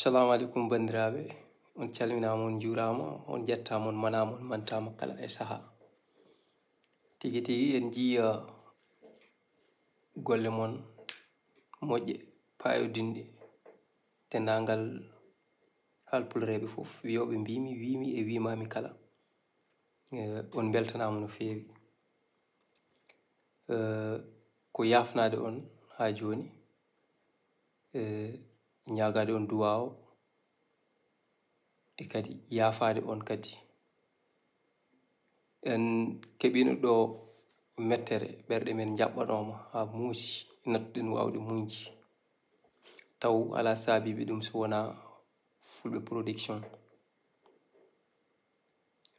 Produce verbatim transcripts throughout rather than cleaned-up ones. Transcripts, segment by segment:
Assalamu aleykum, banndiraaɓe. On calminaama, on njuuraama, on njettaama, on manaama, on mantaama kala e sahaa. Tigi tigi, en njiya golle mon moƴƴe, paayodinɗe, denndaangal haalpulareeɓe fof, wiyooɓe mbiimi, wiimi e wiimaami kala. Eh, on mbeltanaama no feewi. Eh, ko yaafnaade on haa jooni, eh, ñaagaade on duwaaw, e kadi yaafaade on kadi. En keɓiino ɗo mettere, ɓerɗe men njaɓɓanooma haa muusi, nattuɗen waawde muñde. Taw alaa saabiiɓe ɗum so wonaa Fulɓe Production.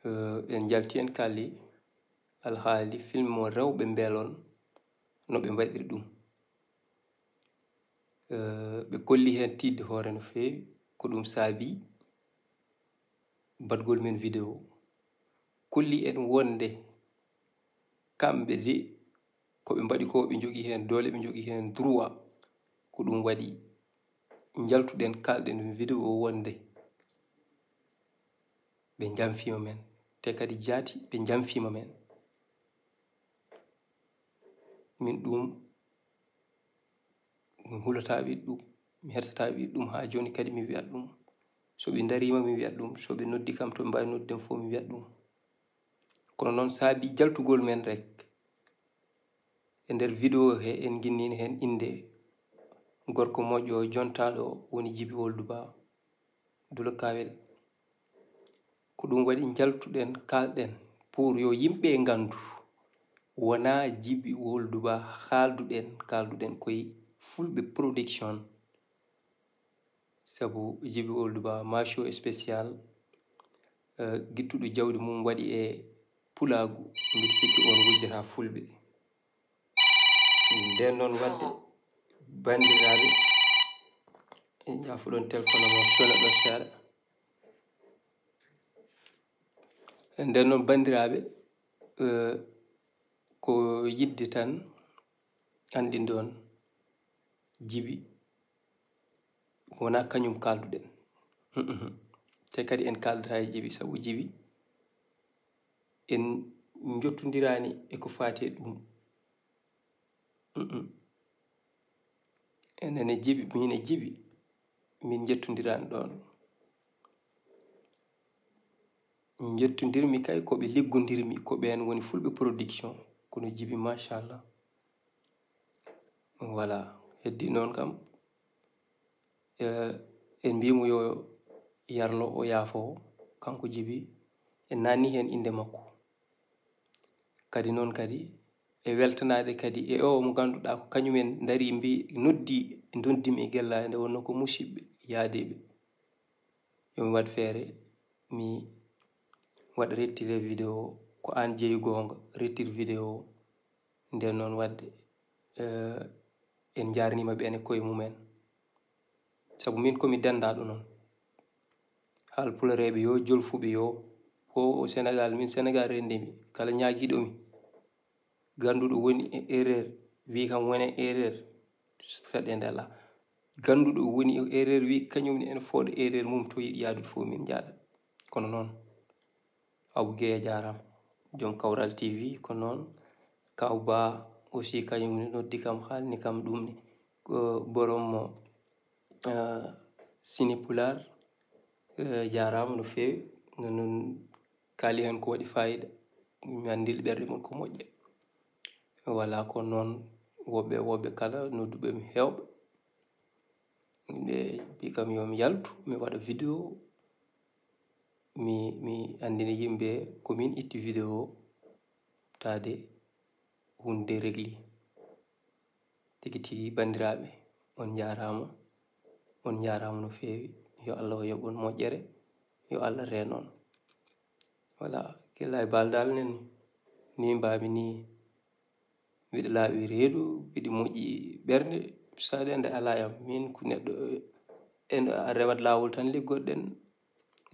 Eh, en njalti, en kaali alhaali film mo rewɓe mbeelon no ɓe mbaɗiri ɗum. Eh, ɓe kolli heen tiiɗde hoore no feewi, ko ɗum saabii baɗgol men vidéo. Kolli en wonde kamɓe de, ko ɓe mbaɗi ko, ɓe njogii heen doole, ɓe njogii heen droit. Ko ɗum waɗi njaltuɗen, kaalɗen vidéo wonde ɓe njamfiima men, te kadi jaati ɓe njamfiima men. Min ɗum, mi hulataa wiide ɗum, mi hersataa wiide ɗum, haa jooni kadi mi wiyat ɗum. So ɓe ndariima, mi wiyat ɗum. So ɓe noddi kam, to ɓe mbaawi noddude fof, mi wiyat ɗum. Kono noon, saabii jaltugol men rek, e nder vidéo he, en nginnii heen innde gorko moƴƴo, jontaaɗo, woni Jibi Woldu Ba, Dula Kawel. Ko ɗum waɗi njaltuɗen, kaalɗen, pour yo yimɓe nganndu, wonaa Jibi Woldu Ba haalduɗen, kaalduɗen koye Fulɓe Production. Sabu Jibi Woldu Ba, mention spéciale, eh, gittuɗo jawdi mum waɗi e pulaagu, mbiɗa sikki on wujjataa Fulɓe. Nden noon waɗde, banndiraaɓe, en njaafuɗon téléphone mo sona ɗo seeɗa. Nden noon, banndiraaɓe, eh, ko yiɗde tan anndinde on Jibi, wonaa kañum kaalduɗen. Mm-mm. Te kadi en kaaldataa e Jibi, sabu Jibi en njottondiraani e ko faati e ɗum. Mm-mm. Enen e Jibi, min e Jibi, min njettondiraani ɗoon. Njettondirmi kay ko ɓe liggondirmi, ko ɓeen woni Fulɓe Production, kono Jibi, machallah. Voilà, heddi noon kam, eh, en mbiimo yo yarlo o yaafo, kanko Jibi, en naanni heen innde makko. Kadi noon kadi, e weltanaade kadi e o mo ngannduɗaa ko kañum en ndarii, mbi-, noddi, ndonndi mi e Gella, nde wonnoo ko musidɓe yaadeeɓe. Yo mi waɗ feere, mi waɗ retire vidéo, ko aan jeyi goonga, retire vidéo. Nden noon waɗde, eh, en njaarniima ɓeen e koye mumen. Sabu min ko mi denndaaɗo noon. Haalpulareeɓe yo, jolfuɓe yo, ko o Sénégal, min Sénégal renndimi, kala ñaagiiɗo mi, gannduɗo woni e erreur, wi kam wone erreur, fedde nde alaa. Gannduɗo woni e erreur, wi kañum ne ene fooɗa erreur mum, to yiɗi yaadude fof min njaaɗa. Kono noon, Abou Guèye a jaaraama, joom Kawral T V, ko noon Kaw Ba aussi, kañum ne noddi kam, haalni kam ɗum ne. Ko borom mo, eh, Sine Pulaar, eh, jaaraama no feewi. No, noon kaali heen ko waɗi faayiida. Mi anndi ɓerɗe mon ko moƴƴe. Voilà, ko noon woɓɓe, woɓɓe kala nodduɓe mi heewɓe. Ɓe mbi kam yo mi yaltu, mi waɗa vidéo, mi, mi anndina yimɓe ko min itti vidéo, taade huunde régli. Tigi tigi, banndiraaɓe, on njaaraama, on njaaraama no feewi. Yo Allah o yoɓ on moƴƴere, yo Allah reen on. Voilà, Gella e Baal Daal nen ni, ni mbaami ni, mbiɗa laaɓi reedu, mbiɗa moƴƴi ɓernde, saɗeende alaa e am. Min ko neɗɗo, en a rewat laawol tan liggoɗen.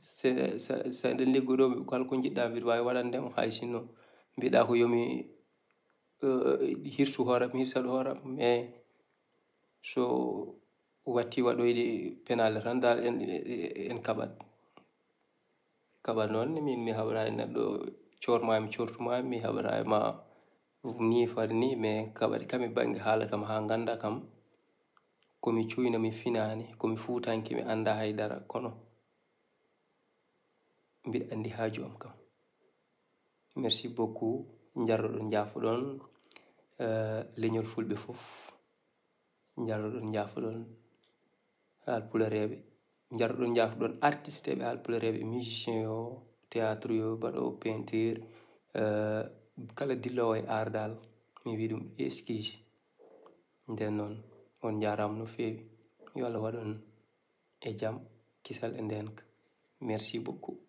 Se, sa, sa eɗen liggodoo, kala ko njiɗɗaa mbiɗa waawi waɗande mo, hay sinno mbiɗaa ko yo mi, eh, hirsu hoore am, mi hirsaɗo hoore am, mais so watti waɗoyde penale tan dal en en kaɓat. Kaɓat noon, min mi haɓata e neɗɗo, corma mi cortuma, mi haɓata e ma ni fade ni, mais kaɓat kam e bannge haala kam haa ngannda kam. Ko mi cuyna, mi finaani, ko mi fuutanke, mi annda haydara, kono mbiɗa anndi haaju am kam. Merci beaucoup. Njarɗoɗon, njaafoɗon, eh, leñol fulɓe fof. Njarɗoɗon, njaafoɗon haalpulereeɓe. Njarɗoɗon, njaafoɗon artiste ɓe haalpulereeɓe, musicien yo, théâtre yo, baɗoowo peinture, eh, kala dilloowo e art dal, mi wi ɗum excuse. Nden noon, on njaaraama no feewi. Yo Allah waɗ on e jam, kisal e ndeenka. Merci beaucoup.